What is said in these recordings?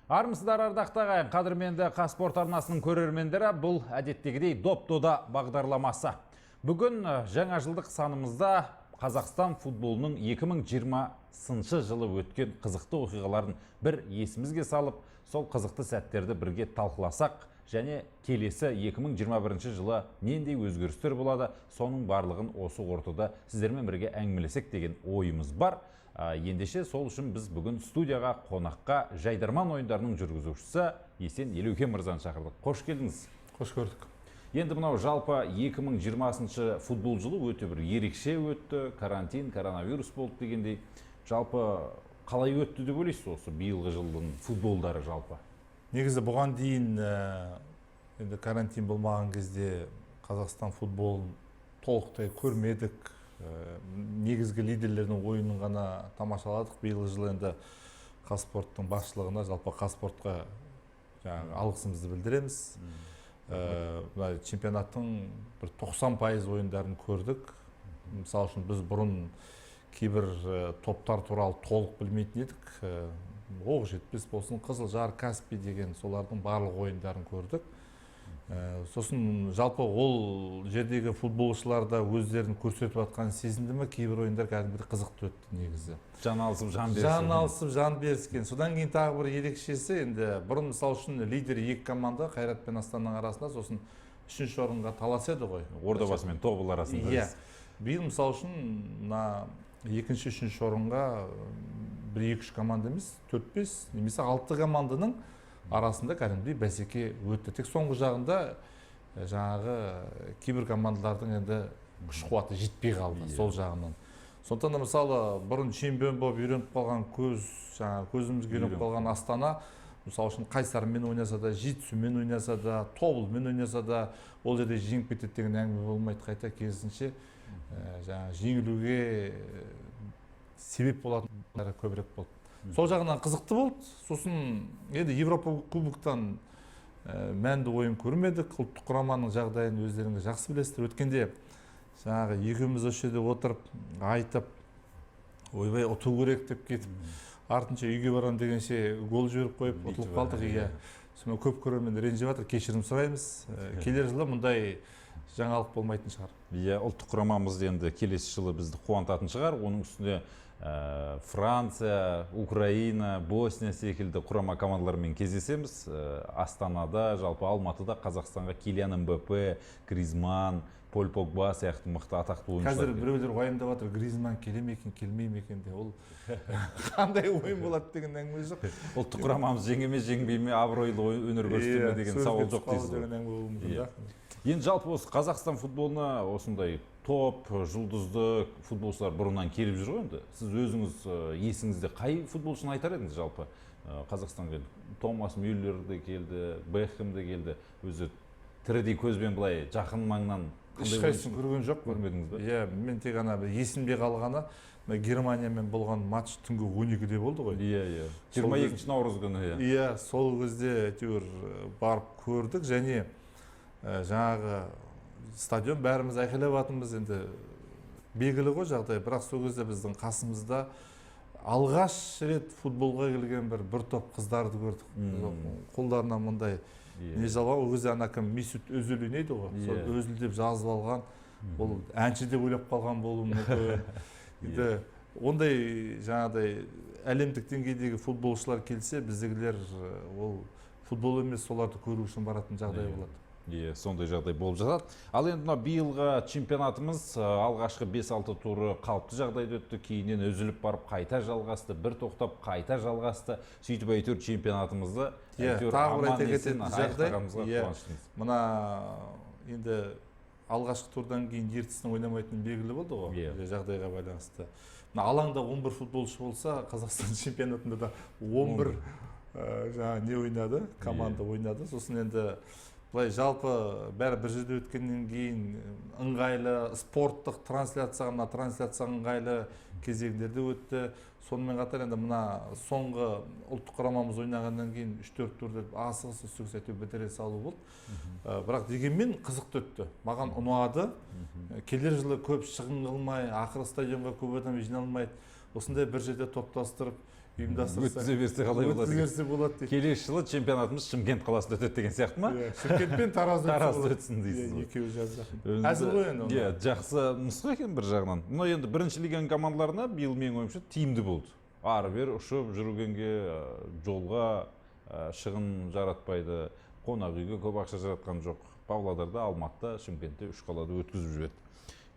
Армысыздар, ардақты ағайын, қадірменді Қазспорт арнасының көрермендері, бұл әдеттегідей «Доп дода» бағдарламасы. Бүгін жаңа жылдық санымызда Қазақстан футболының 2020 жылы өткен қызықты оқиғаларын бір есімізге салып, сол қызықты сәттерді бірге талқыласақ және келесі 2021 жылы нендей өзгерістер болады, соның барлығын осы ортада сіздермен бірге әңгімелесек деген ойымыз бар. Ендеше сол үшін біз бүгін студияға қонаққа «Жайдарман» ойындарының жүргізушісі Есен Елеукен мырзаны шақырдық. Қош келдіңіз. Қош көрдік. Енді мынау жалпы 2020 футбол жылы өте бір ерекше өтті. Карантин, коронавирус болды дегендей. Жалпы қалай өтті деп ойлайсыз осы биылғы жылдың футболдары жалпы? Негізі бұған дейін енді карантин болмаған кезде Қазақстан футболын толықтай көрмедік. Негізгі лидерлердің ойынын ғана тамашаладық. Биылғы жылы енді Қазспорттың басшылығына, жалпы Қазспортқа жаңағы алғысымызды білдіреміз. Мына чемпионаттың бір 90% ойындарын көрдік. Мысалы үшін, біз бұрын кейбір топтар туралы толық білмейтін едік. Оқжетпес болсын, Қызылжар, Каспий деген, солардың барлық ойындарын көрдік. Сосын жалпы ол жердегі футболшылар да өздерін көрсетіп жатқанын сезінді ме, кейбір ойындар кәдімгідей қызықты өтті негізі. Жан алысып, жан берісіп. Жан алысып, жан беріскен. Содан кейін тағы бір ерекшесі, енді бұрын, мысалы үшін, лидер екі команда, Қайрат пен Астананың арасында, сосын үшінші орынға талас еді ғой. Ордабасы мен Тобыл арасында. Иә. Биыл, мысалы үшін, мына екінші, үшінші орынға бір, екі, үш команда емес, төрт, бес немесе алты команданың арасында кәдімгідей бәсеке өтті. Тек соңғы жағында жаңағы кейбір командалардың енді күш қуаты жетпей қалды сол жағынан. Сондықтан да, мысалы, бұрын чемпион болып үйреніп қалған көз, жаңағы көзімізге үйреніп Үйреніп. қалған Астана, мысалы үшін, Қайсармен ойнаса да, Жетісумен ойнаса да, Тобылмен ойнаса да, ол жерде жеңіп кетеді деген әңгіме болмайды. Қайта керісінше, жаңағы жеңілуге себеп болатындары көбірек болды. Сол жағынан қызықты болды. Сосын енді Европа кубоктан мәнді ойын көрмедік. Ұлттық құраманың жағдайын өздеріңіз жақсы білесіздер. Өткенде жаңағы екеуміз осы жерде отырып айтып, ойбай, ұту керек деп кетіп, артынша үйге барамын дегенше гол жіберіп қойып, ұтылып қалдық. Иә, сонымен көп көрермен ренжіп жатыр, кешірім сұраймыз. Келер жылы мұндай жаңалық болмайтын шығар. Иә, ұлттық құрамамыз енді келесі жылы бізді қуантатын шығар. Оның үстіне Франция, Украина, Босния секілді құрама командалармен кездесеміз. Астанада, жалпы Алматыда Қазақстанға Килиан Мбаппе, Гризман, Поль Погба сияқты мықты, атақты ойыншылар Қазір келді. біреулер уайымдап жатыр, Гризман келе ме екен, келмей ме екен деп. Ол қандай ойын болады деген әңгіме жоқ. Ұлттық құрамамыз жеңе ме, жеңбей ме, абыройлы өнер көрсете ме Иә, деген сөзге сауал түсіп жоқ қалу дейсіз ғой. деген әңгіме болуы мүмкін да. Енді жалпы осы Қазақстан футболына осындай топ жұлдызды футболшылар бұрыннан келіп жүр ғой енді. Сіз өзіңіз есіңізде қай футболшыны айтар едіңіз жалпы? Қазақстанға енді Томас Мюллер де келді, Бекхэм де келді. Өзі тірідей көзбен былай жақын маңнан қандай Ешқайсысын ойыншы көрген жоқпын. Көрмедіңіз бе? Иә, мен тек ана бір есімде қалғаны, мына Германиямен болған матч түнгі 12-де болды ғой. Иә. Сол 22 наурыз күні, иә. Иә, сол кезде әйтеуір барып көрдік және жаңағы стадион, бәріміз айқайлап жатырмыз, енді белгілі ғой жағдай. Бірақ сол кезде біздің қасымызда алғаш рет футболға келген бір топ қыздарды көрдік. Қолдарына мындай не жалған. Ол кезде ана кім, Месут Өзіл ойнайды ғой, сол Өзіл деп жазып алған, ол әнші деп ойлап қалған болуы мүмкін. Енді ондай жаңағыдай әлемдік деңгейдегі футболшылар келсе, біздегілер ол футбол емес, соларды көру үшін баратын жағдай болады. Иә, сондай жағдай болып жатады. Ал енді мына биылғы чемпионатымыз алғашқы 5-6 туры қалыпты жағдайда өтті, кейіннен үзіліп барып қайта жалғасты, бір тоқтап қайта жалғасты. Сөйтіп әйтеуір чемпионатымызды әйтеуір Тағы бір аман айта есен кететін жағдай, аяқтағанымызға қуаныштымыз. Мына енді алғашқы турдан кейін Ертістің ойнамайтыны белгілі болды ғой жағдайға байланысты. Мына алаңда 11 футболшы болса, Қазақстан чемпионатында да 11 жаңағы не ойнады, команда ойнады. Сосын енді былай жалпы бәрі бір жерде өткеннен кейін ыңғайлы, спорттық трансляцияға, мына трансляцияға ыңғайлы кезеңдерде өтті. Сонымен қатар енді мына соңғы ұлттық құрамамыз ойнағаннан кейін 3-4 турды асығыс үсігіс әйтеуір бітіре салу болды. Бірақ дегенмен қызықты өтті, маған ұнады. Келер жылы көп шығын қылмай, ақыры стадионға көп адам жиналмайды, осындай бір жерде топтастырып. ұйымдастырса, Өткізе берсе қалай болады? Өткізе берсе болады дейді. Келесі жылы чемпионатымыз Шымкент қаласында өтеді деген сияқты ма? Иә, Шымкент пен Таразда. Таразда өтсін дейсіз ғой. Екеуі жан. Әзіл ғой енді. Иә, жақсы нұсқа екен бір жағынан. Мына енді бірінші лиганың командаларына биыл, менің ойымша, тиімді болды. Ары бері ұшып жүргенге, жолға шығын жаратпайды, қонақ үйге көп ақша жаратқан жоқ. Павлодарда, Алматыда, Шымкентте, үш қалада өткізіп жіберді.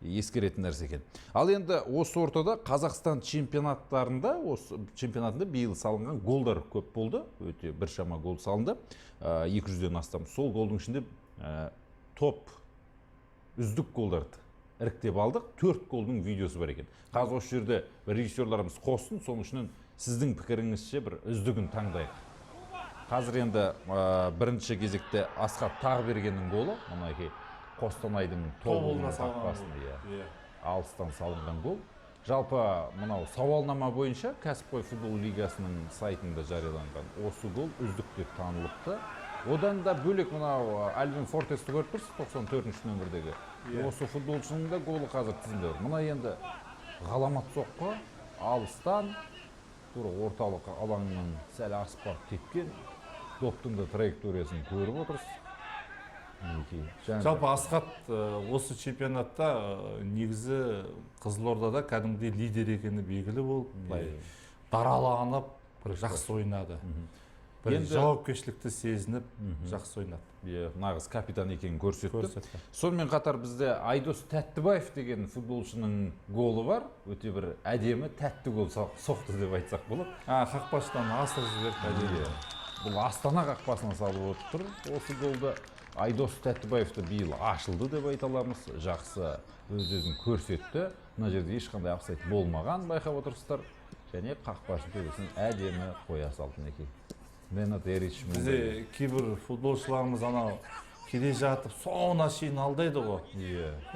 Ескеретін нәрсе екен. Ал енді осы ортада Қазақстан чемпионаттарында, осы чемпионатында биыл салынған голдар көп болды. Өте біршама гол салынды. 200-ден астам. Сол голдың ішінде топ үздік голдарды іріктеп алдық. Төрт голдың видеосы бар екен. Қазір осы жерде режиссерларымыз қоссын, соның ішінен сіздің пікіріңізше бір үздігін таңдайық. Қазір енді бірінші кезекте Асхат Тағыбергеннің голы, мінекей, Қостанайдың Тобылына салған. Қақпасына, иә. Алыстан салынған гол. Жалпы мынау сауалнама бойынша кәсіпқой футбол лигасының сайтында жарияланған осы гол үздік деп танылыпты. Одан да бөлек мынау Альвин Фортесті көріп тұрсыз, 94 нөмірдегі. Осы футболшының да голы қазір тізімде бар. Мына енді ғаламат соққы, алыстан, тура орталық алаңнан сәл асып барып тепкен. Доптың да траекториясын көріп отырсыз. Мінекей, Жалпы Асхат осы чемпионатта негізі Қызылордада кәдімгідей лидер екені белгілі болып, былай дараланып, бір жақсы ойнады. Бір жауапкершілікті сезініп, жақсы ойнады. Иә, нағыз капитан екенін көрсетті. Көрсетті. Сонымен қатар бізде Айдос Тәттібаев деген футболшының голы бар. Өте бір әдемі, тәтті гол соқты деп айтсақ болады. Қақпашыдан асырып жіберді, әдемі. Иә. Бұл Астана қақпасына салып отыр осы голды. Айдос Тәттібаев та биыл ашылды деп айта аламыз. Жақсы өз-өзін көрсетті. Мына жерде ешқандай офсайд болмаған, байқап отырсыздар. Және қақпашы төбесін әдемі қоя салды, мінекей. Ненад Эрич. Бізде кейбір футболшыларымыз анау келе жатып соңына шейін алдайды ғой.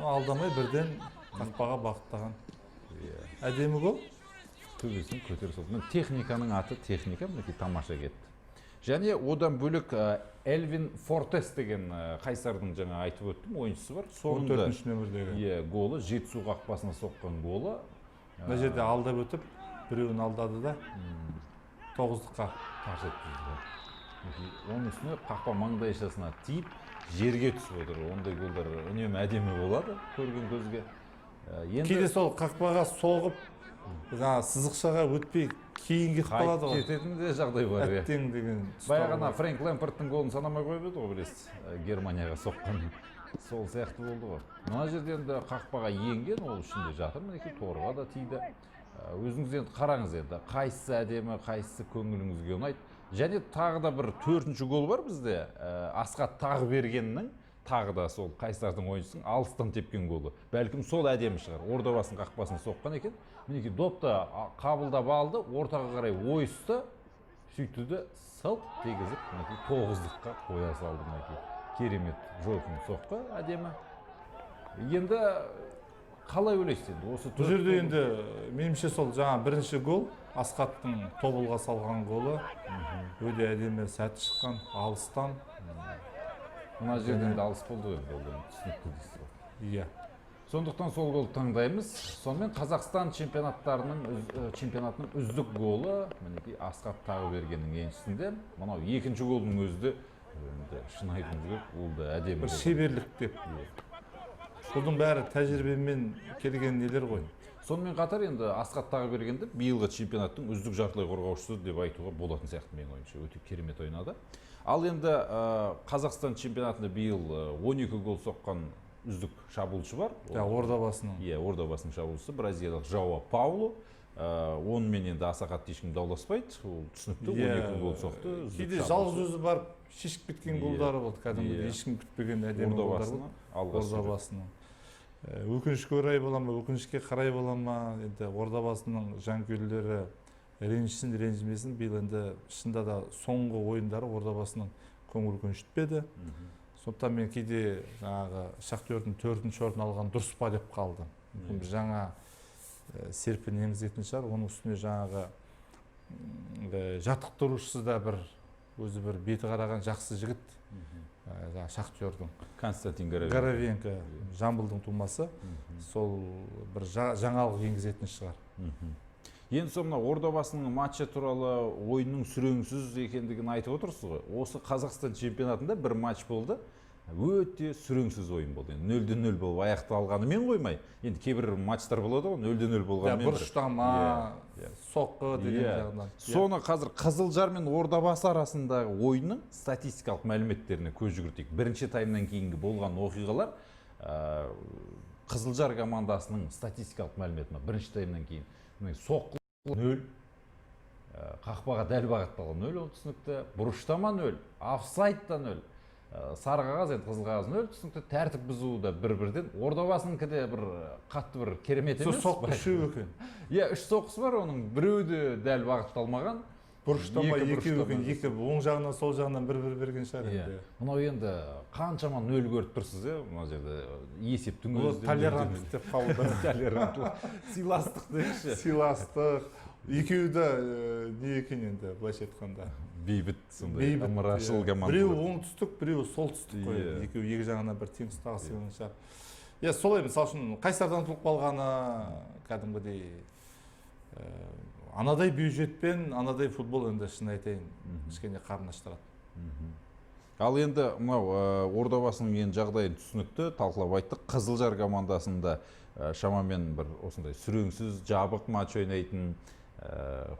Алдамай бірден қақпаға бағыттаған. Әдемі гол. Төбесін көтере салды. Міне, техниканың аты техника, мінекей, тамаша кетті. Және одан бөлек Элвин Фортес деген Қайсардың, жаңа айтып өттім, ойыншысы бар. Он Соның да төртінші нөмірдегі. Иә, голы, Жетісу қақпасына соққан голы. Мына жерде алдап өтіп, біреуін алдады да тоғыздыққа. Тарс еткізді. Мінекей, оның үстіне қақпа маңдайшасына тиіп, жерге түсіп отыр. Ондай голдар үнемі әдемі болады көрген көзге. Енді Кейде сол қақпаға соғып, жаңағы сызықшаға өтпей кейін кетіп қалады қайтып ғой. кететін де жағдай бар, иә. Әттең деген тұстар Баяғы ана бар. Фрэнк Лэмпардтың голын санамай қойып еді ғой, білесіз, Германияға соққан. Сол сияқты болды ғой. Мына жерде енді қақпаға енген, ол ішінде жатыр, мінекей, торға да тиді. Өзіңіз енді қараңыз енді, қайсысы әдемі, қайсысы көңіліңізге ұнайды. Және тағы да бір төртінші гол бар бізде. Асхат Тағыбергеннің, тағы да сол Қайсардың ойыншысының алыстан тепкен голы. Бәлкім сол әдемі шығар. Ордабасының қақпасына соққан екен. Мінекей, допты қабылдап алды, ортаға қарай ойысты, сөйтті де сылқ дегізіп, мінекей, тоғыздыққа қоя салды, мінекей. Керемет жойқын соққы, әдемі. Енді қалай ойлайсыз енді осы Бұл төрт жерде гол? енді меніңше сол жаңа бірінші гол, Асхаттың тобылға салған голы, өте әдемі сәт шыққан алыстан. Мына жерден де алыс болды ғой енді, ол енді түсінікті дейсіз ғой. Иә. Сондықтан сол голды таңдаймыз. Сонымен Қазақстан чемпионатының үздік голы мінекей Асхат Тағыбергеннің еншісінде. Мынау екінші голдың өзі де енді шын айтуымыз керек, ол да әдемі Бір гол. шеберлік деп. Бұның бәрі тәжірибемен келген нелер ғой. Сонымен қатар енді Асхат Тағыбергенді биылғы чемпионаттың үздік жартылай қорғаушысы деп айтуға болатын сияқты менің ойымша. Өте керемет ойнады. Ал енді Қазақстан чемпионатында биыл 12 гол соққан үздік шабуылшы бар. Ja, Ордабасының. Иә, Ордабасының шабуылшысы бразилиялық Жауа Пауло. Онымен енді аса қатты ешкім дауласпайды. Ол түсінікті, 12 гол соқты, үздік Кейде шабуылшы. жалғыз өзі барып шешіп кеткен голдары болды, кәдімгідей ешкім күтпеген әдемі голдар Ордабасының болды. алғашқы рет. Ордабасының. Өкінішке орай бола ма, өкінішке қарай бола ма, енді Ордабасының жанкүйерлері ренжісін, ренжімесін, биыл енді шынында да соңғы ойындары Ордабасының көңіл көншітпеді. Сондықтан мен кейде жаңағы Шахтердің төртінші орын алған дұрыс па деп қалдым. Мүмкін бір жаңа серпін енгізетін шығар. Оның үстіне жаңағы жаттықтырушысы да бір өзі бір беті қараған жақсы жігіт. Жаңағы Шахтердің Константин Горовенко. Горовенко, Жамбылдың тумасы. Сол бір жаңалық енгізетін шығар. Енді сол мына Ордабасының матчы туралы ойынның сүреңсіз екендігін айтып отырсыз ғой. Осы Қазақстан чемпионатында бір матч болды. Өте сүреңсіз ойын болды. Енді 0-0 болып аяқталғанымен қоймай, енді кейбір матчтар болады ғой, 0-0 болғанымен. Бұрыштама, соққы деген жағынан. Соны қазір Қызылжар мен Ордабасы арасындағы ойынның статистикалық мәліметтеріне көз жүгіртейік. Бірінші таймнан кейінгі болған оқиғалар, Қызылжар командасының статистикалық мәліметі бірінші таймнан кейін соққы 0, қақпаға дәл бағытталған 0, ол түсінікті, бұрыштама 0, офсайд та 0, сары қағаз, енді қызыл қағаз 0, түсінікті, тәртіп бұзу да бір-бірден. Ордабасыныкі де бір қатты бір керемет емес. Соққы үшеу екен. Иә, 3 соққысы бар, оның біреуі де дәл бағытталмаған. Бұрыштама екеу екен, екі оң жағынан, сол жағынан бір-бір берген шығар енді. Мынау енді қаншама нөл көріп тұрсыз, иә, мына жерде есептің өзі. Толеранттық деп қабылдау. Толеранттық, сыйластық деңізші. Сыйластық. Екеуі де не екен енді, былайша айтқанда. Бейбіт сондай, ымырашыл команда. Біреуі оңтүстік, біреуі солтүстік қой. Екеуі екі жағынан бір тең ұстағысы шығар. Иә, солай, мысалы үшін Қайсардан ұтылып қалғаны кәдімгідей анадай бюджетпен анадай футбол енді, шын айтайын, кішкене қарын аштырады. Ал енді мынау Ордабасының енді жағдайын түсінікті талқылап айттық. Қызылжар командасында шамамен бір осындай сүреңсіз жабық матч ойнайтын,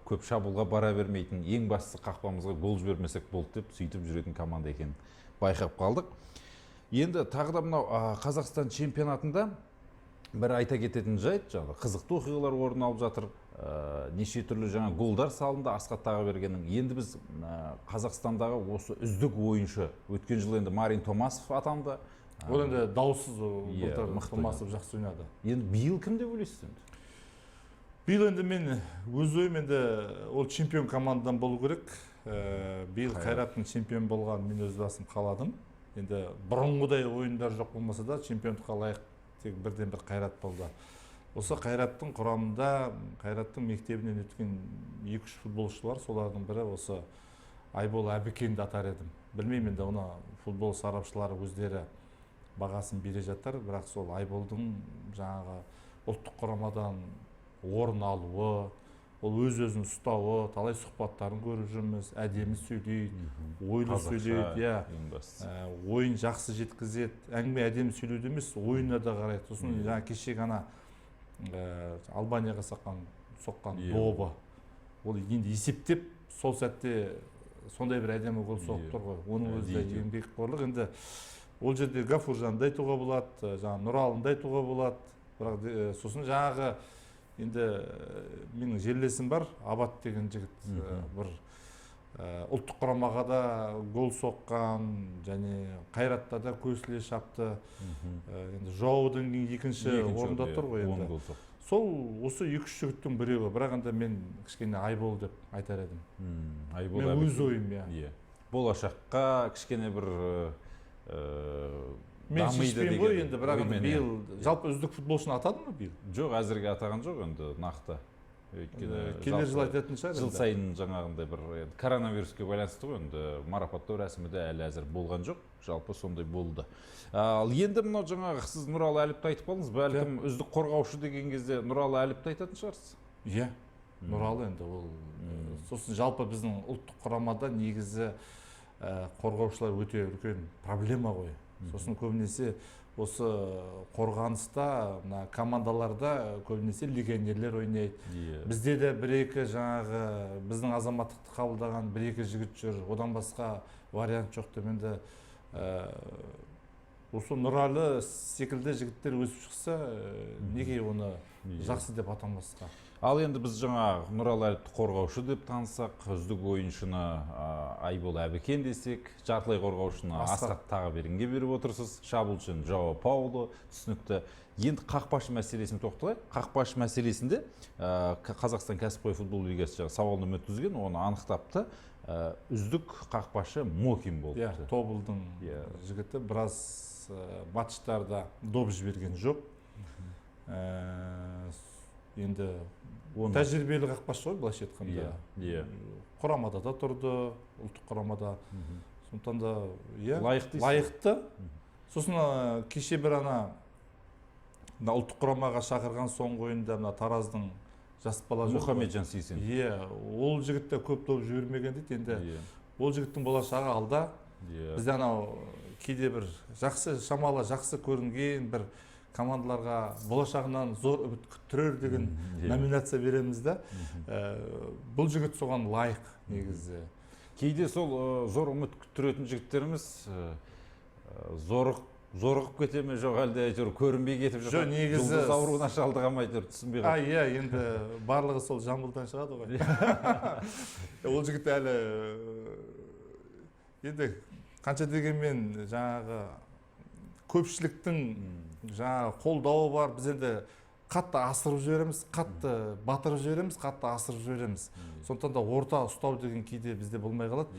көп шабуылға бара бермейтін, ең бастысы қақпамызға гол жібермесек болды деп сөйтіп жүретін команда екенін байқап қалдық. Енді тағы да мынау Қазақстан чемпионатында бір айта кететін жайт, жаңағы қызықты оқиғалар орын алып жатыр. Неше түрлі жаңа голдар салынды Асхат Тағыбергеннің. Енді біз Қазақстандағы осы үздік ойыншы өткен жылы енді Марин Томасов атанды. Ол енді даусыз, былтыр Томасов жақсы ойнады. Енді биыл кім деп ойлайсыз енді? Биыл енді мен өз ойым, енді ол чемпион командадан болу керек. Биыл Қайраттың чемпион болғанын мен өз басым қаладым. Енді бұрынғыдай ойындар жоқ болмаса да чемпиондыққа лайық тек бірден бір Қайрат болды. Осы Қайраттың құрамында, Қайраттың мектебінен өткен 2-3 футболшы бар, солардың бірі осы Айбол Әбікенді атар едім. Білмеймін енді, оны футбол сарапшылары өздері бағасын бере жатар, бірақ сол Айболдың жаңағы ұлттық құрамадан орын алуы, ол өз-өзін ұстауы, талай сұхбаттарын көріп жүрміз, әдемі сөйлейді, ойлы сөйлейді, иә, ойын жақсы жеткізеді, әңгіме әдемі сөйлеуді емес, ойынына да қарайды. Сосын жаңа кеше ғана Албанияға соққан добы, ол енді есептеп сол сәтте сондай бір әдемі гол соғып тұр ғой, оның өзі де еңбекқорлық. Енді ол жерде Гафуржанды айтуға болады, жаңа Нұралынды айтуға болады, бірақ сосын жаңағы енді менің жерлесім бар, Абат деген жігіт, бір ұлттық құрамаға да гол соққан және Қайратта да көсіле шапты. Енді Жоаудан кейін екінші орында тұр ғой енді. Сол осы 2-3 жігіттің біреуі, бірақ енді мен кішкене Айбол деп айтар едім. Айбол. Мен өз ойым, иә. Болашаққа кішкене бір мен шешпеймін ғой енді, бірақ енді биыл жалпы үздік футболшыны атады ма биыл? Жоқ, әзірге атаған жоқ енді нақты. Өйткені келер жылы айтатын шығар. Жыл сайын жаңағындай бір коронавируске байланысты ғой енді марапаттау рәсімі де әлі әзір болған жоқ. Жалпы сондай болды. Ал енді мынау жаңағы сіз Нұралы Әліпті айтып қалдыңыз, бәлкім үздік қорғаушы деген кезде Нұралы Әліпті айтатын шығарсыз? Иә, Нұралы енді ол. Сосын жалпы біздің ұлттық құрамада негізі қорғаушылар өте үлкен проблема ғой. Сосын көбінесе осы қорғаныста, мына командаларда көбінесе легионерлер ойнайды. Бізде де бір-екі жаңағы біздің азаматтықты қабылдаған бір-екі жігіт жүр, одан басқа вариант жоқ деп енді осы Нұралы секілді жігіттер өсіп шықса, неге оны жақсы деп атамасқа? Ал енді біз жаңа Нұралы Әліпті қорғаушы деп танысақ, үздік ойыншыны Айбол Әбікен десек, жартылай қорғаушыны Асхат Тағыбергенге беріп отырсыз, шабуылшыны Жоао Пауло, түсінікті. Енді қақпашы мәселесіне тоқталайық. Қақпашы мәселесінде Қазақстан кәсіпқой футбол лигасы жаңа сауалнама өткізген, оны анықтапты. Үздік қақпашы Мокин болды. Иә, Тобылдың жігіті біраз матчтарда доп жіберген жоқ. Енді тәжірибелі қақпашы ғой, былайша айтқанда. Құрамада да тұрды, ұлттық құрамада. Сондықтан да, иә, лайықты. Сосын кеше бір ана ұлттық құрамаға шақырған соңғы ойында мына Тараздың Жас бала жоқ. Мұхамеджан Сейсен. Иә, ол жігіт те көп доп жібермеген дейді енді. Ол жігіттің болашағы алда. Бізде анау кейде бір жақсы, шамалы жақсы көрінген бір командаларға болашағынан зор үміт күттірер деген номинация береміз да. Бұл жігіт соған лайық негізі. Кейде сол зор үміт күттіретін жігіттеріміз зорығып кете ме, жоқ әлде әйтеуір көрінбей кетіп Жоқ, жатады. негізі Жұлдыз ауруына шалдыға ма, әйтеуір түсінбей қалдым. Иә, енді барлығы сол Жамбылдан шығады ғой. Ол жігіт әлі енді қанша дегенмен жаңағы көпшіліктің жаңағы қолдауы бар. Біз енді қатты асырып жібереміз, қатты батырып жібереміз, қатты асырып жібереміз. Сондықтан да орта ұстау деген кейде бізде болмай қалады.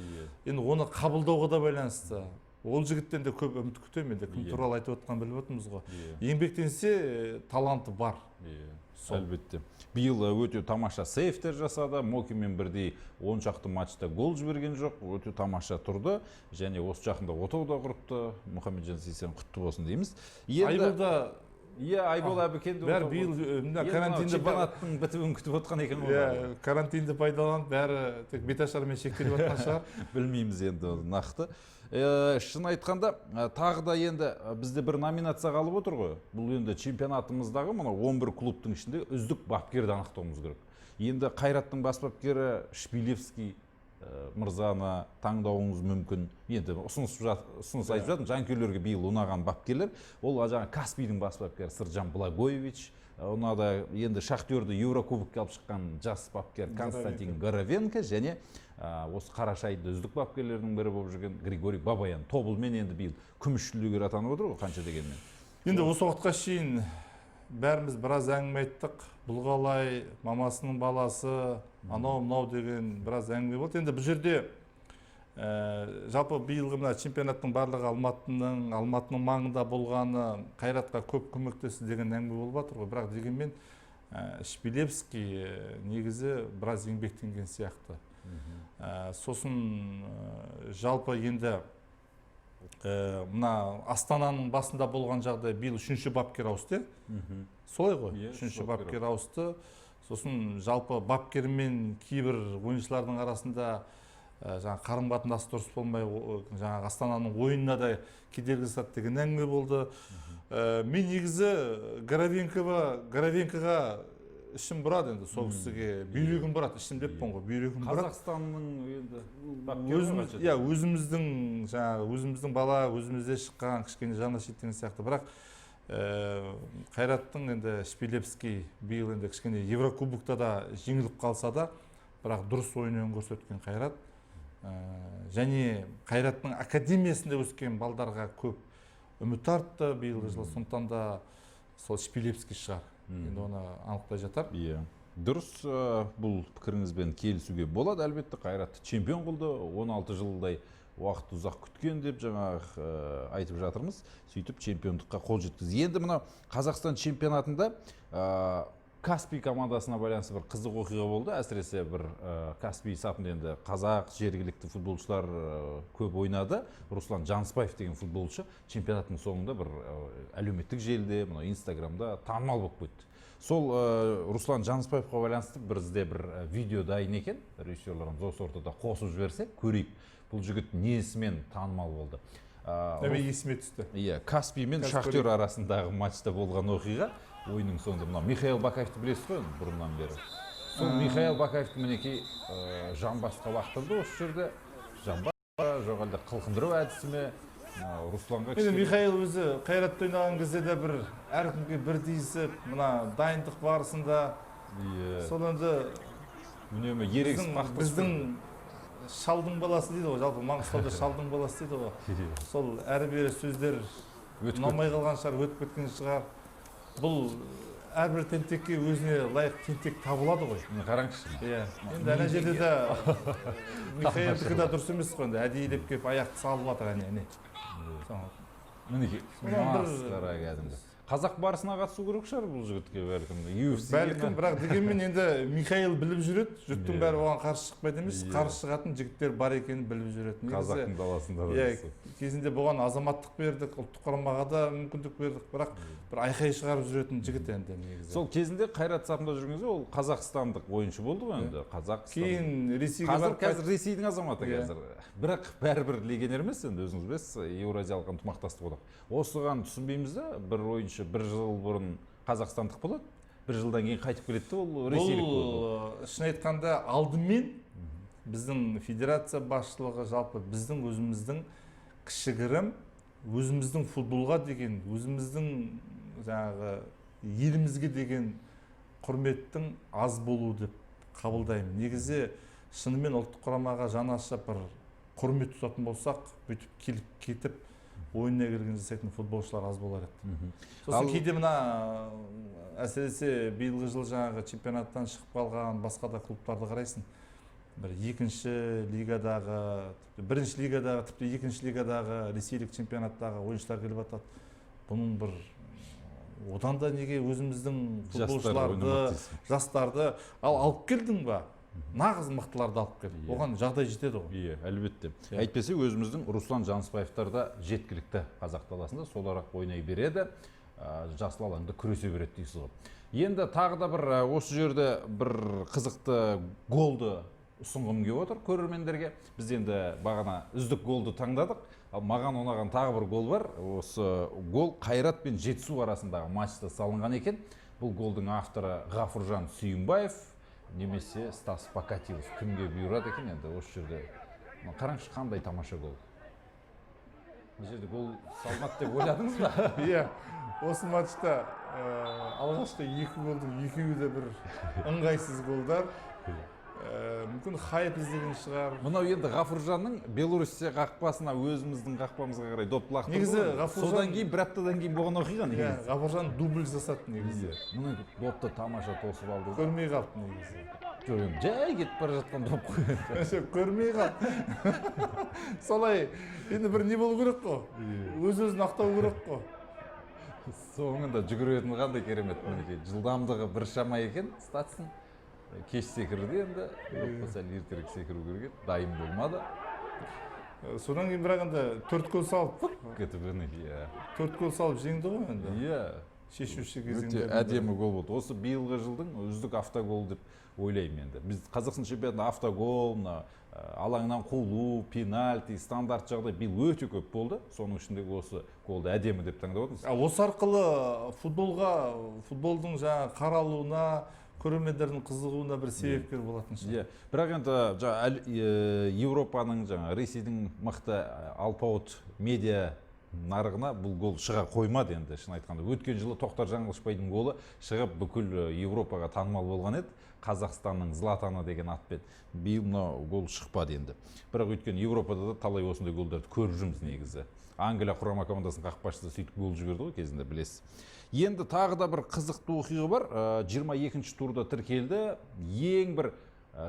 Енді оны қабылдауға да байланысты. Ол жігіттен де көп үміт күтемін енді. Кім туралы айтып отқанын біліп отырмыз ғой. Еңбектенсе, таланты бар. Сол. Әлбетте. Биыл өте тамаша сейвтер жасады. Мокимен бірдей 10 шақты матчта гол жіберген жоқ. Өте тамаша тұрды. Және осы жақында отау да құрыпты. Мұхамеджан Сейсен, құтты болсын дейміз. Енді Айбол да. Иә, Айбол Әбікен де бәрі отау биыл құрды. мына Енді мынау карантинді чемпионаттың бітуін күтіп отқан екен ғой барлығы. Иә, карантинді пайдаланып, бәрі тек беташармен шектеліп жатқан шығар. Білмейміз енді оны нақты. Шын айтқанда, тағы да енді бізде бір номинация қалып отыр ғой. Бұл енді чемпионатымыздағы мына 11 клубтың ішінде үздік бапкерді анықтауымыз керек. Енді Қайраттың бас бапкері Шпилевский мырзаны таңдауыңыз мүмкін. Енді ұсыныс айтып жатырмын, жанкүйерлерге биыл ұнаған бапкерлер. Ол жаңа Каспийдің бас бапкері Сыржан Благоевич. Ұнады енді Шахтерді Еурокубокке алып шыққан жас бапкер Константин Горовенко және осы қараша айында үздік бапкерлердің бірі болып жүрген Григорий Бабаян. Тобылмен енді биыл күміс жүлдегер атанып отыр ғой қанша дегенмен. Енді осы уақытқа шейін бәріміз біраз әңгіме айттық. Бұл қалай, мамасының баласы, анау мынау деген біраз әңгіме болды. Енді бұл жерде жалпы биылғы мына чемпионаттың барлығы Алматының маңында болғаны Қайратқа көп көмектесті деген әңгіме болып жатыр ғой. Бірақ дегенмен Шпилевский негізі біраз еңбектенген сияқты. Сосын жалпы енді мына Астананың басында болған жағдай, биыл үшінші бапкер ауысты, иә? Солай ғой? Иә, үшінші бапкер бапкер ауысты. Сосын жалпы бапкермен кейбір ойыншылардың арасында жаңағы қарым қатынасы дұрыс болмай, жаңағы Астананың ойынына да кедергі жасады деген әңгіме болды. Мен негізі Горовенкоға ішім бұрады енді, сол кісіге бүйрегім бұрады, ішім деппін ғой, бүйрегім бұрады. Қазақстанның енді бапкері ғой Өзіміз, қанша иә, өзіміздің жаңағы өзіміздің бала, өзімізде шыққан, кішкене жаны ашиды деген сияқты. Бірақ Қайраттың енді Шпилевский биыл енді кішкене Еврокубокта да жеңіліп қалса да, бірақ дұрыс ойын көрсеткен Қайрат. Және Қайраттың академиясында өскен балдарға көп үміт артты биылғы жылы, сондықтан да сол Шпилевский шығар. Енді оны анықтай жатар. Иә. Дұрыс, бұл пікіріңізбен келісуге болады. Әлбетте, Қайратты чемпион қылды, 16 жылдай уақыт ұзақ күткен деп жаңағы айтып жатырмыз. Сөйтіп чемпиондыққа қол жеткізді. Енді мынау Қазақстан чемпионатында Каспий командасына байланысты бір қызық оқиға болды. Әсіресе бір Каспий сапында енді қазақ жергілікті футболшылар көп ойнады. Руслан Жанысбаев деген футболшы чемпионаттың соңында бір әлеуметтік желіде, мынау Инстаграмда танымал болып кетті. Сол Руслан Жанысбаевқа байланысты бізде бір видео дайын екен. Режиссерларымыз осы ортада қосып жіберсе, көрейік. Бұл жігіт несімен танымал болды? Мен есіме түсті. Иә, Каспий мен Қазір Шахтер көрейік. арасындағы матчта болған оқиға. Ойынның соңында мынау Михаил Бакаевты білесіз ғой енді бұрыннан бері. Сол Михаил Бакаевты мінекей жамбасқа лақтырды осы жерде. Жамбас жоқ әлде қылқындыру әдісі ме? Мына Русланға Енді кішкене Михаил өзі Қайратта ойнаған кезде де бір әркімге бір тиісіп, мына дайындық барысында сол енді үнемі ерегісіп қақтығысып біздің шалдың баласы дейді ғой, жалпы Маңғыстауда шалдың баласы дейді ғой. Сол әрі бері сөздер Өтіп ұнамай қалған шығар, өтіп кеткен шығар. Бұл әрбір тентекке өзіне лайық тентек табылады ғой. Міне қараңызшы. Иә. Енді ана жерде де Михаилдікі де дұрыс емес қой енді, әдейілеп келіп аяқты салып жатыр, әне, әне. Мінекей, Содан масқара кәдімгі. Қазақ барысына қатысу керек шығар бұл жігітке, бәлкім. UFC Бәлкім, бірақ дегенмен енді Михаил біліп жүреді, жұрттың бәрі оған қарсы шықпайды емес, Иә. қарсы шығатын жігіттер бар екенін біліп жүреді. Негізі Қазақтың даласында да иә, дейсіз. Кезінде бұған азаматтық бердік, ұлттық құрамаға да мүмкіндік бердік, бірақ бір айқай шығарып жүретін жігіт енді негізі. Сол кезінде Қайрат сапында жүрген кезде ол қазақстандық ойыншы болды ғой енді. Қазақстан. Кейін Ресейге Қазір барып қазір Ресейдің азаматы Иә. қазір. Бірақ бәрібір легионер емес енді, өзіңіз білесіз, Еуразиялық ынтымақтастық одақ. Осыған түсінбейміз да, бір ойыншы бір жыл бұрын қазақстандық болады, бір жылдан кейін қайтып келеді де, ол ресейлік болады. Бұл шын айтқанда, алдымен біздің федерация басшылығы, жалпы біздің өзіміздің кішігірім өзіміздің футболға деген, өзіміздің жаңағы елімізге деген құрметтің аз болуы деп қабылдаймын. Негізі шынымен ұлттық құрамаға жаны ашып бір құрмет тұтатын болсақ, бүйтіп келіп кетіп, ойынына келген жасайтын футболшылар аз болар еді. Сосын кейде мына, әсіресе биылғы жылы жаңағы чемпионаттан шығып қалған басқа да клубтарды қарайсың, бір екінші лигадағы, тіпті бірінші лигадағы, тіпті екінші лигадағы, ресейлік чемпионаттағы ойыншылар келіп жатады. Бұның бір одан да неге өзіміздің Жастар футболшыларды, ойнамады дейсің. жастарды ал алып келдің ба, нағыз мықтыларды алып кел, Иә. оған жағдай жетеді ғой. Иә, әлбетте. Иә. Әйтпесе өзіміздің Руслан Жанысбаевтар да жеткілікті қазақ даласында, солар-ақ ойнай береді, жасыл алаңда күресе береді дейсіз ғой. Енді тағы да бір осы жерде бір қызықты голды ұсынғым келіп отыр көрермендерге. Біз енді бағана үздік голды таңдадық. Ал маған ұнаған тағы бір гол бар. Осы гол Қайрат пен Жетісу арасындағы матчта салынған екен. Бұл голдың авторы Ғафуржан Сүйімбаев немесе Стас Покатилов. Кімге бұйырады екен енді осы жерде? Мына қараңызшы, қандай тамаша гол. Мына жерде гол салынады деп ойладыңыз ба? Иә, осы матчта алғашқы екі голдың екеуі де бір ыңғайсыз голдар. Мүмкін хайп іздеген шығар. Мынау енді Ғафуржанның Белоруссия қақпасына өзіміздің қақпамызға қарай доп лақтырды Негізі ғой. Ғафуржан Содан кейін бір аптадан кейін болған оқиға Иә, негізі. Ғафуржан дубль жасады негізі. Иә. Мына допты тамаша тосып алды да. Көрмей қалды негізі. Жоқ, енді жай кетіп бара жатқан доп қой. Вообще көрмей қалды. Солай енді бір не болу керек қой. Өз өзін ақтау керек қой. Соңында жүгіретін қандай керемет, мінекей, жылдамдығы біршама екен Статстың. Кеш секірді енді, допқа сәл ертерек секіру керек еді, дайын болмады. Содан кейін бірақ енді төрт гол салып, Кетіп, мінекей, иә. төрт гол салып жеңді ғой енді. Иә. Шешуші Өте кезеңдерінде. Әдемі гол болды. Осы биылғы жылдың үздік автогол деп ойлаймын енді. Біз Қазақстан чемпионатында автогол, мына алаңнан қуылу, пенальти, стандарт жағдай биыл өте көп болды. Соның ішіндегі осы голды әдемі деп таңдап отырмыз. А осы арқылы футболға, футболдың жаңағы қаралуына, көрермендердің қызығуына бір себепкер болатын шығар. Иә, бірақ енді жаңа Еуропаның, жаңа Ресейдің мықты алпауыт медиа нарығына бұл гол шыға қоймады енді, шын айтқанда. Өткен жылы Тоқтар Жаңылышбайдың голы шығып, бүкіл Еуропаға танымал болған еді. Қазақстанның Златаны деген атпен. Биыл мынау гол шықпады енді. Бірақ өйткені Еуропада да талай осындай голдарды көріп жүрміз негізі. Англия құрама командасының қақпашысы сөйтіп гол жіберді ғой кезінде, білесіз. Енді тағы да бір қызықты оқиға бар. 22 турда тіркелді. Ең бір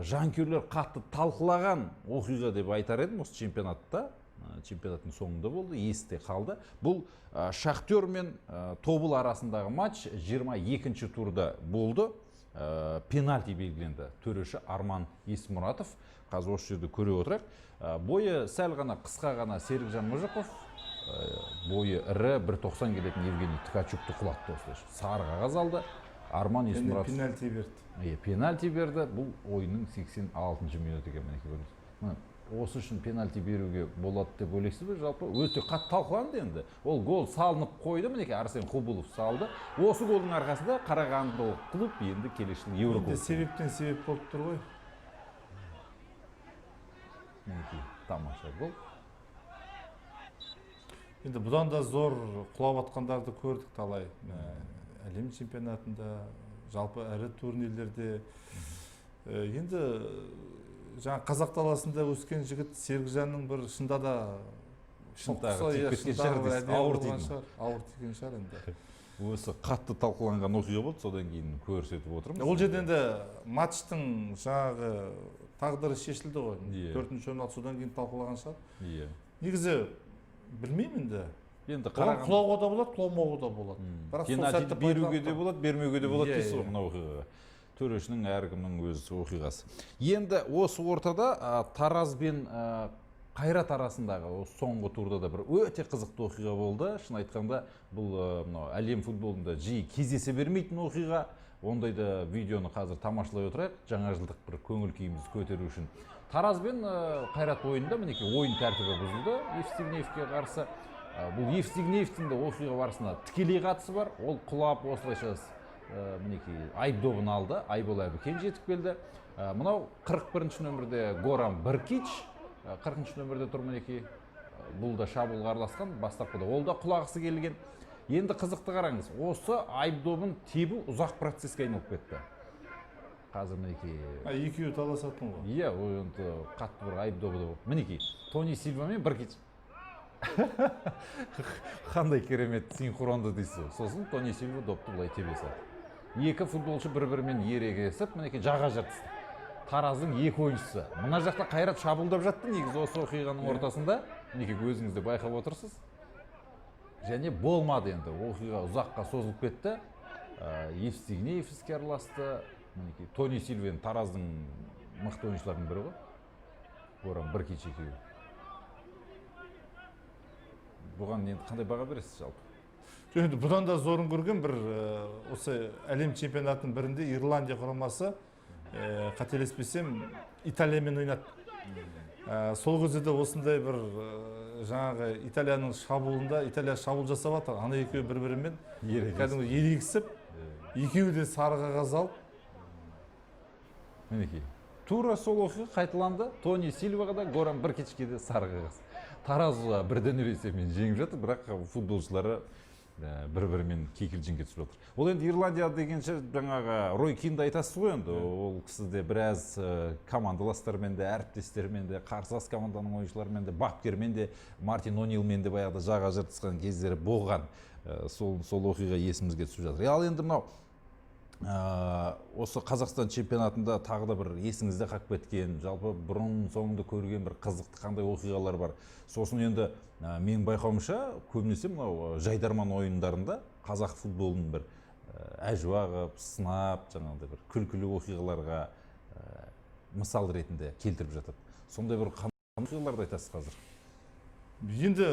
жанкүйерлер қатты талқылаған оқиға деп айтар едім осы чемпионатта. Чемпионаттың соңында болды, есте қалды. Бұл Шахтер мен Тобыл арасындағы матч 22 турда болды. Пенальти белгіленді. Төреші Арман Есмұратов. Қазір осы жерде көре отырайық. Бойы сәл ғана қысқа ғана Серікжан Мұжықов, бойы ірі 1,90 келетін Евгений Ткачукты құлатты осылайша. Сары қағаз алды. Арман Және Есмұратов пенальти берді. Иә, пенальти берді. Бұл ойынның 86 минуты екен, мінекей көрдіңіз. Мына осы үшін пенальти беруге болады деп ойлайсыз ба? Жалпы өте қатты талқыланды енді. Ол гол салынып қойды, мінекей Арсен Құбылов салды. Осы голдың арқасында қарағандылық клуб енді келесі жылы Енді Еурокубок. себептен себеп болып тұр ғой. Мінекей тамаша гол. Енді бұдан да зор құлап атқандарды көрдік талай. Әлем чемпионатында, жалпы ірі турнирлерде. Енді жаңа қазақ даласында өскен жігіт Серікжанның бір шында да Шынтағы соққысы, тиіп иә, кеткен шынтағы шығар бір дейсіз. әдемі Ауыр болған тиді ме? шығар. Ауыр тиген шығар енді. Осы қатты талқыланған оқиға болды, содан кейін көрсетіп отырмыз. Ол жерде енді матчтың жаңағы тағдыры шешілді ғой. Иә. Төртінші орын алды, содан кейін талқылаған шығар. Иә. Негізі білмеймін енді. Енді Оған қараған құлауға да болады, құламауға да болады. Бірақ сол Пенальтиді сәтті беруге пайдаланып де болады, бермеуге де болады Иә, дейсіз ғой. иә. Мына оқиғаға төрешінің, әркімнің өз оқиғасы. Енді осы ортада Тараз бен Қайрат арасындағы осы соңғы турда да бір өте қызықты оқиға болды. Шын айтқанда, бұл мынау әлем футболында жиі кездесе бермейтін оқиға. Ондайды видеоны қазір тамашалай отырайық, жаңа жылдық бір көңіл күйімізді көтеру үшін. Тараз бен Қайрат ойынында, мінекей, ойын тәртібі бұзылды Евстигнеевке қарсы. Бұл Евстигнеевтің де оқиға барысына тікелей қатысы бар. Ол құлап, осылайша мінекей, айып добын алды. Айбол Әбікен жетіп келді. Мынау 41 нөмірде Горан Біркич, 40 нөмірде тұр, мінекей. Бұл да шабуылға араласқан бастапқыда, ол да құлағысы келген. Енді қызықты қараңыз, осы айып добын тебу ұзақ процеске айналып кетті қазір, мінекей. А, екеуі таласатын ғой. Иә, ол енді қатты бір айып добы да болды. Мінекей, Тони Сильва мен Біркич қандай керемет синхронды дейсіз ғой. Сосын Тони Сильва допты былай тебе салды. Екі футболшы бір бірімен ерегесіп, мінекей, жаға жыртысты Тараздың екі ойыншысы. Мына жақта Қайрат шабуылдап жатты негізі осы оқиғаның ортасында, мінекей, өзіңіз де байқап отырсыз. Және болмады енді, оқиға ұзаққа созылып кетті. Евстигнеев іске араласты. Мінекей, Тони Сильва енді Тараздың мықты ойыншыларының бірі ғой, Горан Біркич екеуі. Бұған енді қандай баға бересіз жалпы? Жоқ, енді бұдан да зорын көрген бір осы әлем чемпионатының бірінде Ирландия құрамасы, қателеспесем, Италиямен ойнады. Сол кезде де осындай бір жаңағы Италияның шабуылында, Италия шабуыл жасап жатыр, ана екеуі бір бірімен Ерегесіп. кәдімгі ерегісіп, екеуі де сары қағаз алып. Мінекей, тура сол оқиға қайталанды. Тони Сильваға да, Горан Біркичке де сары қағаз. Тараз 1-0 есебімен жеңіп жатыр, бірақ футболшылары бір бірімен кикілжіңге түсіп жатыр. Ол енді Ирландия дегенше, жаңағы Рой Кинді айтасыз ғой енді. Ол кісі де біраз командаластарымен де, әріптестерімен де, қарсылас команданың ойыншыларымен де, бапкермен де, Мартин О'Нилмен де баяғыда жаға жыртысқан кездері болған. Сол оқиға есімізге түсіп жатыр. Ал енді мынау осы Қазақстан чемпионатында тағы да бір есіңізде қалып кеткен, жалпы бұрын соңды көрген бір қызықты қандай оқиғалар бар? Сосын енді менің байқауымша, көбінесе мынау жайдарман ойындарында қазақ футболын бір әжуа қылып, сынап, жаңағыдай бір күлкілі оқиғаларға мысал ретінде келтіріп жатады. Сондай бір қандай оқиғаларды айтасыз қазір? Енді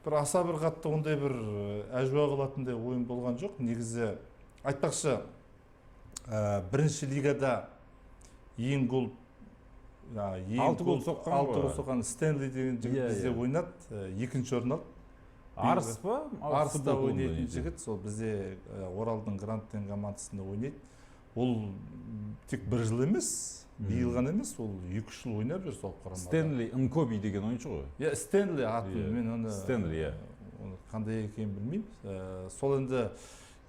бір аса бір қатты ондай бір әжуа қылатындай ойын болған жоқ негізі. Айтпақшы, бірінші лигада ең гол жаңағы ең Алты гол соққан алты ғой. гол соққан Стэнли деген жігіт Иә, бізде иә. ойнады, екінші орын алды. Арыс па? Арыста Футбол клубында ойнайтын ойнайды. жігіт. Сол бізде Оралдың Гранд деген командасында ойнайды. Ол тек бір жыл емес, биыл ғана емес, ол 2-3 жыл ойнап жүр сол құрамада. Стэнли Нкоби деген ойыншы ғой. Иә, Стэнли аты. Иә, Мен оны Стэнли, иә. Оны қандай екенін білмеймін. Сол енді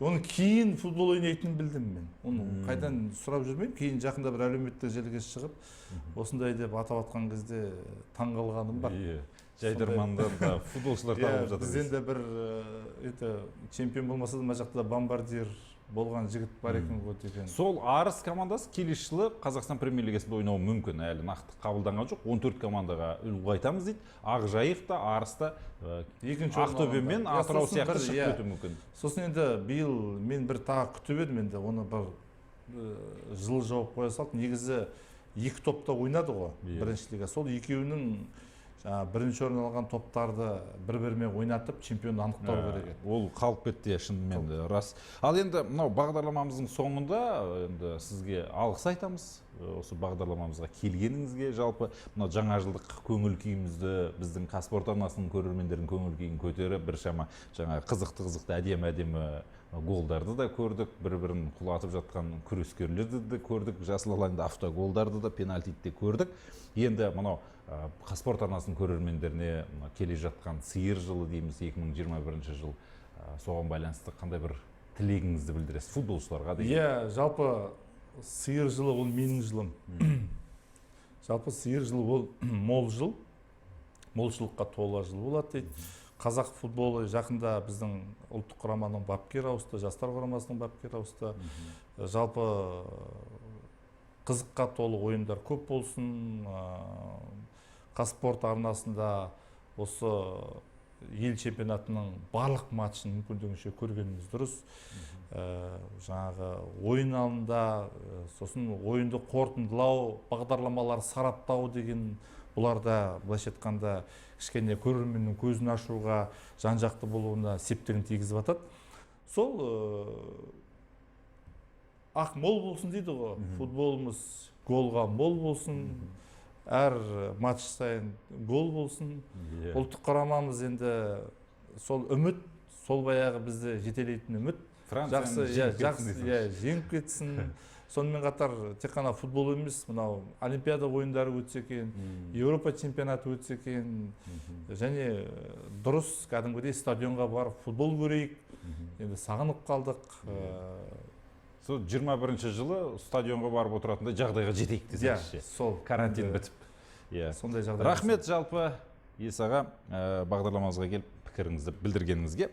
оның кейін футбол ойнайтынын білдім мен. Оны қайдан сұрап жүрмеймін. Кейін жақында бір әлеуметтік желіге шығып, осындай деп атап атқан кезде таңғалғаным бар. Иә, жайдармандан да футболшылар табылып жатыр Бізден дейсіз. де бір это чемпион болмаса да, мына жақта да бомбардир болған жігіт бар екен ғой деген. Сол Арыс командасы келесі жылы Қазақстан премьер лигасында ойнауы мүмкін, әлі нақты қабылданған жоқ. 14 командаға ұлғайтамыз дейді. Ақжайық та, Арыс та, Екінші орын Ақтөбе мен алғандар. Иә, Атырау сосын сияқты бір, шығып иә. кетуі мүмкін. Сосын енді биыл мен бір тағы күтіп едім, енді оны бір жылы жауап қоя салды. Негізі екі топта ойнады ғой бірінші лига. Сол екеуінің жаңағы бірінші орын алған топтарды бір бірімен ойнатып, чемпионды анықтау керек еді. Ол қалып кетті, иә, шынымен де рас. Ал енді мынау бағдарламамыздың соңында енді сізге алғыс айтамыз осы бағдарламамызға келгеніңізге. Жалпы мынау жаңа жылдық көңіл күйімізді, біздің Қазспорт арнасының көрермендерінің көңіл күйін көтеріп, біршама жаңа қызықты қызықты, әдемі әдемі голдарды да көрдік, бір бірін құлатып жатқан күрескерлерді де көрдік, жасыл алаңда автоголдарды да, пенальтиді де көрдік. Енді мынау Қазспорт арнасының көрермендеріне мына келе жатқан сиыр жылы дейміз, 2021 жыл, соған байланысты қандай бір тілегіңізді білдіресіз футболшыларға деген? Иә, жалпы сиыр жылы ол менің жылым. Жалпы сиыр жылы ол мол жыл, молшылыққа тола жыл болады дейді. Қазақ футболы жақында біздің ұлттық құраманың бапкері ауысты, жастар құрамасының бапкері ауысты. Жалпы қызыққа толы ойындар көп болсын. Қазспорт арнасында Осы ел чемпионатының барлық матчын мүмкіндігінше көргеніміз дұрыс. Жаңағы ойын алдында, сосын ойынды қорытындылау, бағдарламалар сараптау деген, бұлар да, былайша айтқанда, кішкене көрерменнің көзін ашуға, жан жақты болуына септігін тигізіп жатады. Сол ақ мол болсын дейді ғой, футболымыз голға мол болсын, әр матч сайын гол болсын. Ұлттық құрамамыз енді сол үміт, сол баяғы бізді жетелейтін үміт. Францияны жақсы, иә. жеңіп кетсін Жақсы. дейсің. Иә, жеңіп кетсін. Сонымен қатар тек қана футбол емес, мынау Олимпиада ойындары өтсе екен, Еуропа чемпионаты өтсе екен және дұрыс, кәдімгідей стадионға барып футбол көрейік енді, сағынып қалдық. Сол 21 жылы стадионға барып отыратындай жағдайға жетейік десеңізші. Сол Карантин енді бітіп, иә. Сондай жағдай. Рахмет жалпы, Есаға, бағдарламамызға келіп, пікіріңізді білдіргеніңізге.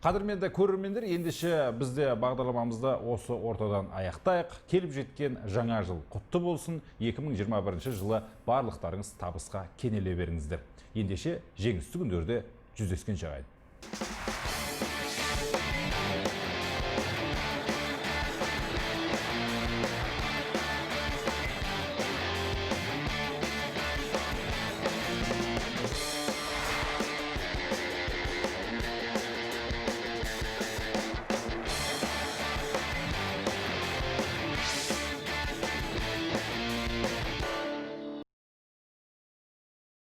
Қадірменді көрермендер, ендеше бізде бағдарламамызды осы ортадан аяқтайық. Келіп жеткен жаңа жыл құтты болсын. 2021 жылы барлықтарыңыз табысқа кенеле беріңіздер. Ендеше жеңісті күндерде жүздескенше, ағайын.